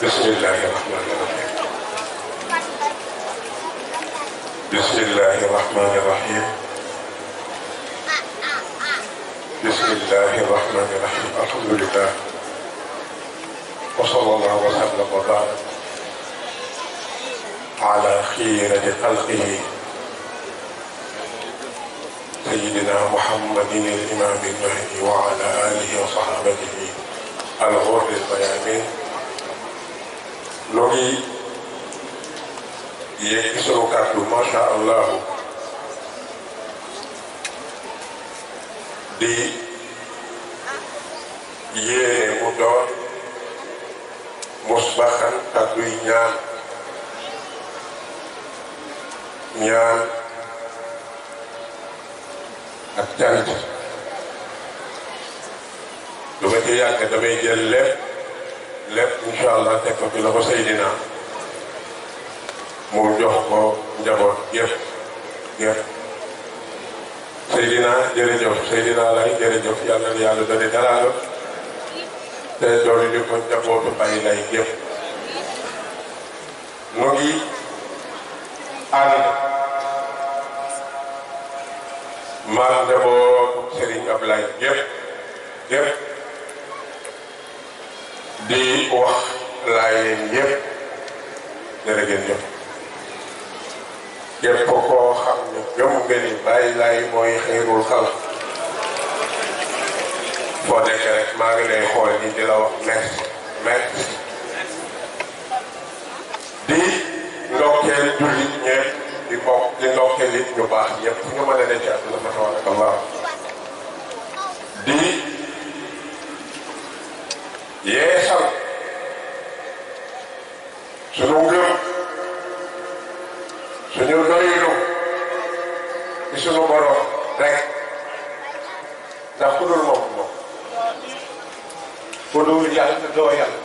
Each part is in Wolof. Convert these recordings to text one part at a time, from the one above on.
بسم الله الرحمن الرحيم. بسم الله الرحمن الرحيم. بسم الله الرحمن الرحيم. الحمد لله وصلى الله وسلم وبارك على خيرة خلقه سيدنا محمد الإمام المهدي وعلى آله وصحابته الغر الميامين. نوغي يكسروا كاتو ما شاء الله دي مدون مسبخا كاتو ñaan ak cant lu ma ci yàgg damay jël lépp incha allah teg ko ci la ko Seydina mu jox ko njaboot yëpp Seydina jërëjëf Seydina lay jërëjëf yàlla na yàlla doon daraanga te doon di ko njabootu Baye lay yëpp nu ngi ànd maa njabootu Serigne Abdoulahi yëpp di wax laayeen yëpp jërë ngeen jëf képp koo xam ne gëm nga ni Baye Laay mooy xayrul xalq foo nekk rek maa ngi lay xool ni di la wax merci di ndokkeel jullit ñëpp di ndokkeel it ñu baax ñëpp fu ñu mën a ne ci àdduna fa tabarakallah di yeesal suñu ngëm suñu doylu ci suñu borom rek ndax ku dul moom ku dul yàlla doo yàlla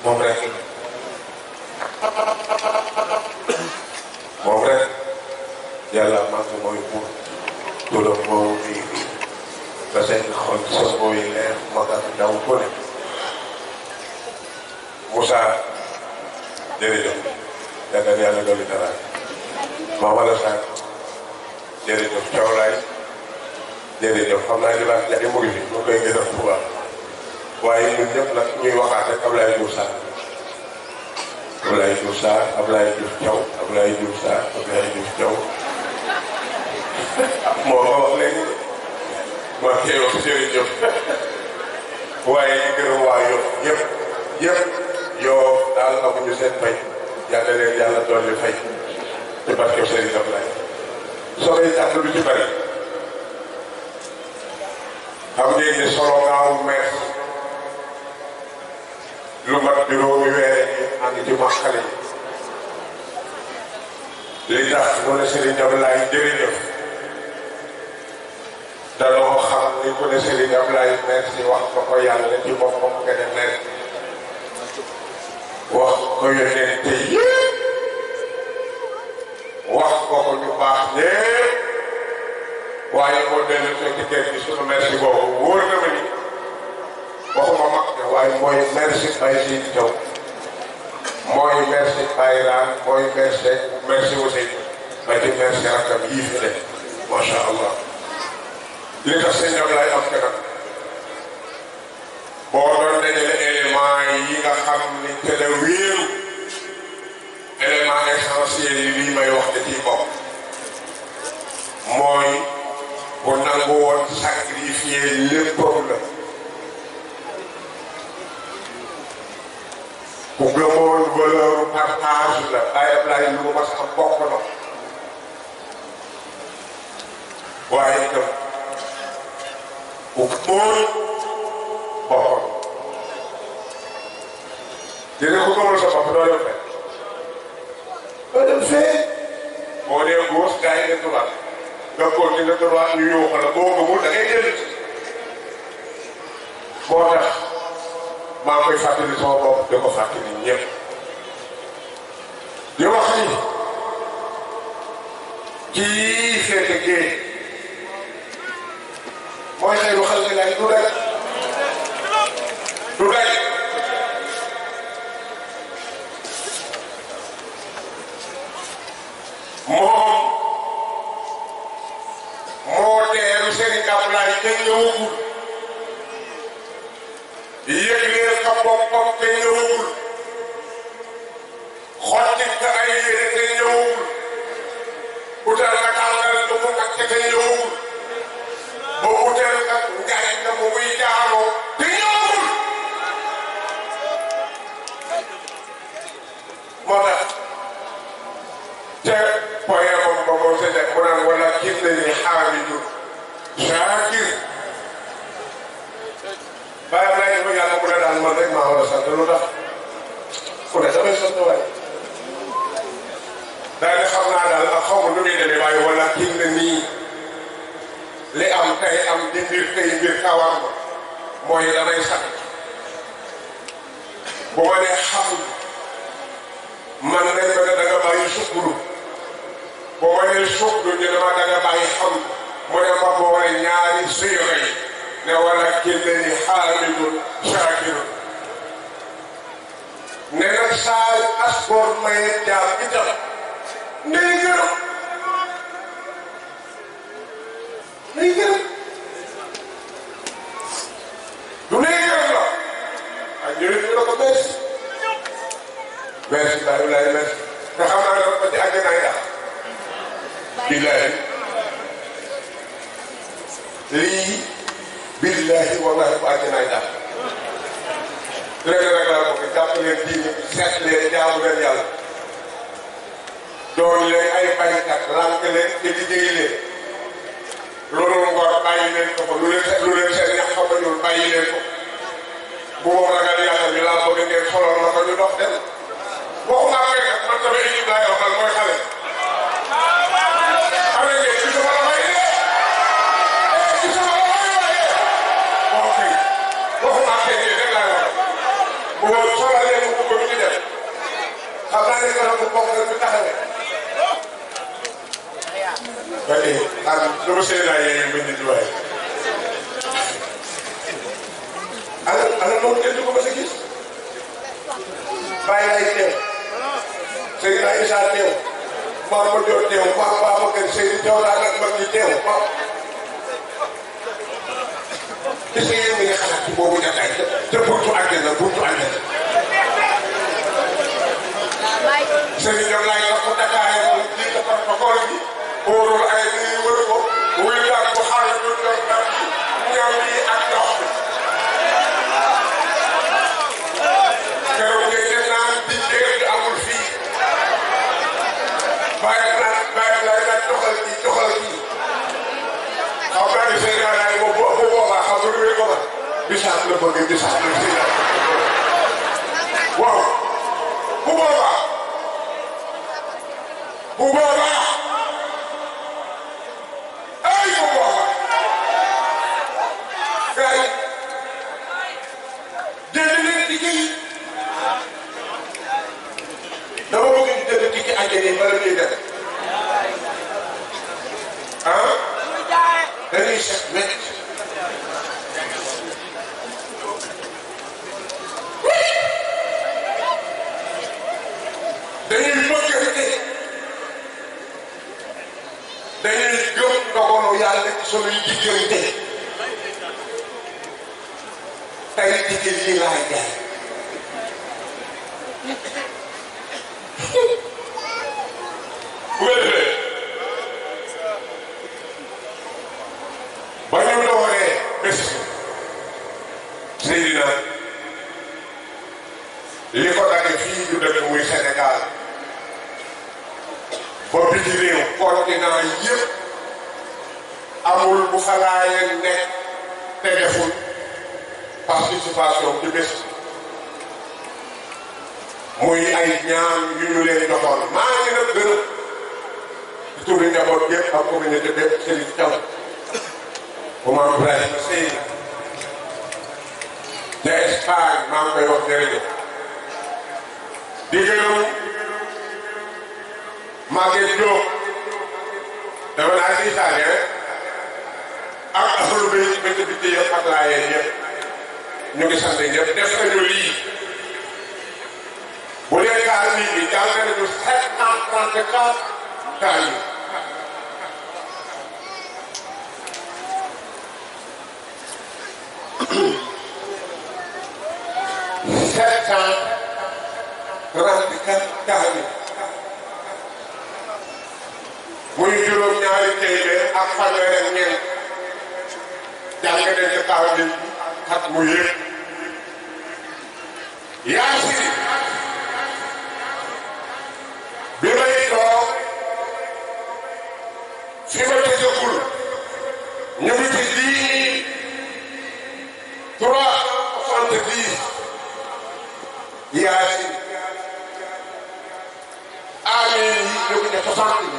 moom rek yàlla mag mooy buur turam boobu fii ba seen xol sa booy leer magat daw ko ne Moussa jërëjëf yaakaar yàlla dolli dara Mamadou Sarr jërëjëf Thiaw laay jërëjëf xam naa li baax jaxe mu ngi fi ñu koy gërëm bu baax waaye ñun ñëpp nag ñuy waxaat rek Abdoulaye Diouf Sarr Abdoulaye Diouf Sarr Abdoulaye Diouf Thiaw Abdoulaye Diouf Sarr Abdoulaye Diouf Thiaw moo ko wax léegi maa ngi koy wax jërëjëf waaye ñu gërëm waa yëpp yoo daal amuñu seen fay yàlla leen yàlla dolli fay ci barke Serigne Abdoulaye soo koy jàpp lu ci bari xam ngeen ni solo ngaawu mees lu mat juróomi weer yi ànd ci maxale yi li tax mu ne Serigne Abdoulaye jërëjëf danoo xam ni ku ne Serigne Abdoulaye merci wax ko ko yàlla ci boppam nga ne merci wax ko yónnee te yëpp wax ko ko ñu baax ñëpp waaye boo dellu ci kër gi sunu merci boobu wóor na ma ni waxuma mag ne waaye mooy merci Baye Ndjine Thiaw mooy merci Baye Raan mooy merci aussi ba ci merci rakkam yii fi ne macha allah li tax sëñ Abdoulaye am ka nag boo doon dajale élément yi nga xam ni te la wéeru élément essentiel yi lii may wax da ciy bokk mooy bu nangu woon sacrifier léppam la ku gëmoon valeur partage la Baye Abdoulaye lu mas am bokk na waaye itam ku móol boppam dina ko gëmal sa bopp doo dem fee boo dee góos gars yi ne droit nga continuer droit ñu yóbbu la boo gëmul da ngay dellu ci moo tax maa ngi koy fàttali sama bopp di ko fàttali ñëpp di wax ni kii féete géej mooy xëy lu xel nga du daj Serigne Abdoulahi kenn ñëwagul yëgleel ka boppam kenn ñëwagul xotti ka ay yére kenn ñëwagul utal ka tàngal ba mu ak kenn ñëwagul ba utal ka ngaay na ba muy jaaroo te ñëwagul moo tax te poème am ba moom sa nekk mu naan wala kii nañu xaamidu shaakir Baye Abdoulahi dafa yàlla mu ne daal man rek maa war a sant lu tax ku ne damay sant waaye daal di xam naa daal ak xaw ma nu muy demee waaye wala kii na nii li am tey am di mbir kawam mooy damay sant bu ma nee xam man nañ ma ne da nga bàyyi sukuru boo ma nee sukuru ñu ne ma da nga bàyyi xam mu ne ma boole ñaari séeréer yi ne wala kii la ni xaamidun shaakirun ne nag saa aspoor maye jaam itam ndey gërëm du ndey gërëm la ak ñu ne la ko bees merci Baye Abdoulahi merci te xam naa ne ba ci àgg naa yàq billahi lii billahi wallahi bu àgg naa yàq léegi rek laa bëgg jàpp leen diine seet leen jaamu leen yàlla doon leen ay baykat lànk leen te liggéey leen loolu ngor bàyyi leen ko fa lu leen seen ñax xamañul bàyyi leen ko bu moom ragal yàlla bi laa bëgg ngeen xoloon la ko ñu dox dem waxuma ak rek man sama équipe laay waxal mooy xale xam ngeen ci sama la may ci sama la may waaye ok waxuma ak yéen rek laay waxal bu ma solalee mu bëgg ñu def xam naa ne dara bu bokk rek ñu taxawee ok dama Seydina yéen bañ di waaye ana moom kenn du ko mës a gis bàyyi lay teew Seydina Issa teew Mame Dior teew Mame Babacar Seydou Thiaw laa nag mag ñi teew gis nga yéen ñi nga xalaat ci boobu jataay te buntu àjjana Serigne Diop laay wax ko Dakar di ko protocole bi óorul ay ni wër ko wuy daal bu xaar du doon dal ñoom yi ak ndox bi keroog ngeen dem naan di jéeg amul fii bàyyi naan doxal kii xam naa ne Seydina laay bu boobaa xam nga lu ko ba bisaab la bëgg bisaab la Seydina waaw bu boobaa ay bu boobaa gars yi jënd leen liggéey dama bëgg ñu jënd tikki àjjana yi bala ñuy def dañuy set wecc dañuy bëggante dañuy gëm ndogalu yàlla ci sunuy diggante tey digg lii laay jaay bu defee ba ñu dooree bés Seydina li ko dagee fii ñu dëkk muy Sénégal ba biti réew continent yëpp amul bu fa laayeen nekk te deful participation ci bés muy ay ñaan yu ñu leen joxoon maa ngi nag gën a di turi njaboot yëpp ak communauté bépp Serigne Thiaw bu ma Ibrahima Seydi te Espagne maa ngi koy wax jërëjëf di gërëm Maguette Diop dafa naa si Sadio ak affaire bi béykat yëpp ak laayeen yëpp ñu ngi sant ñëpp def nañu lii bu dee gaal bi jàll nañu 734 gaal yi kaamil muy juróom-ñaari téeméer ak fanweer ak ñeent jàng nañ ci kaamil xat mu yëpp Yaasin bi may toog fi ma tëjagul ñu ngi ci lii 370 Yaasin amiin yi ñu ngi ne 60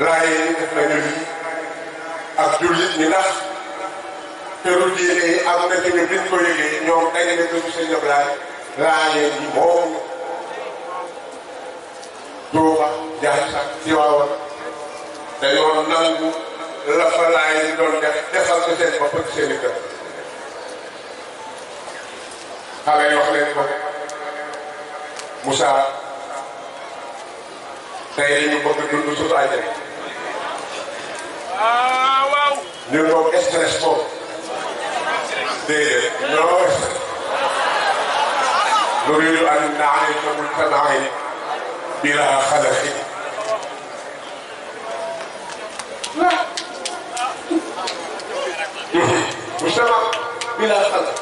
laay yi def nañu lii ak jullit ñi ndax këru diine yi am na ci ñu biñ ko yëgee ñoom dañu ne ko ci seen Abdoulaye laayeen yi moom Tuuba jaay sax ci waawoon dañoo nangu la fa laay yi doon def defal ko seen bopp ak seen i kër xale yi wax leen ko Moussa tey dañu bëgg dund suñu àjjana waaw ñun moom stress boobu déedéet non nuriidu an na'iisha mujtama'an bilaa xalaqin mujtama bilaa xalaq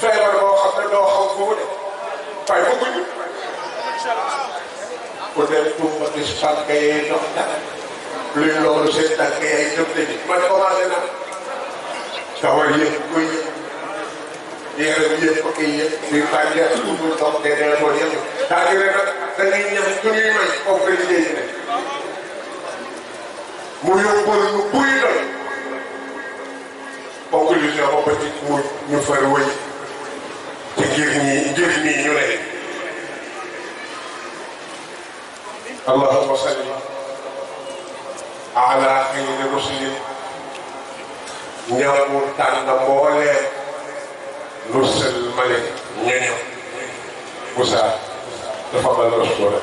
feebar boo xam ne doo xam fu mu ne waaye bëgguñu ku dem Tuuba gis tànk yee dox dara luy loolu seen tànk yaay jëm te ni man commencé na kawar yëpp koy yëpp yaram yëpp ko kii yëpp di bàyyi toujours dox de dee tool yëpp c'est-à-dire nag dañuy ñax suñuy may comme que liggéey ne mu yóbbal ñu buy doy conclusion ba petit mu ñu far wëy ci ngir ñii ñu ne allahumma salli ala xayri rusulin ñaamur tànn mbooleem lu sel male ñeño Moussa dafa bal rasul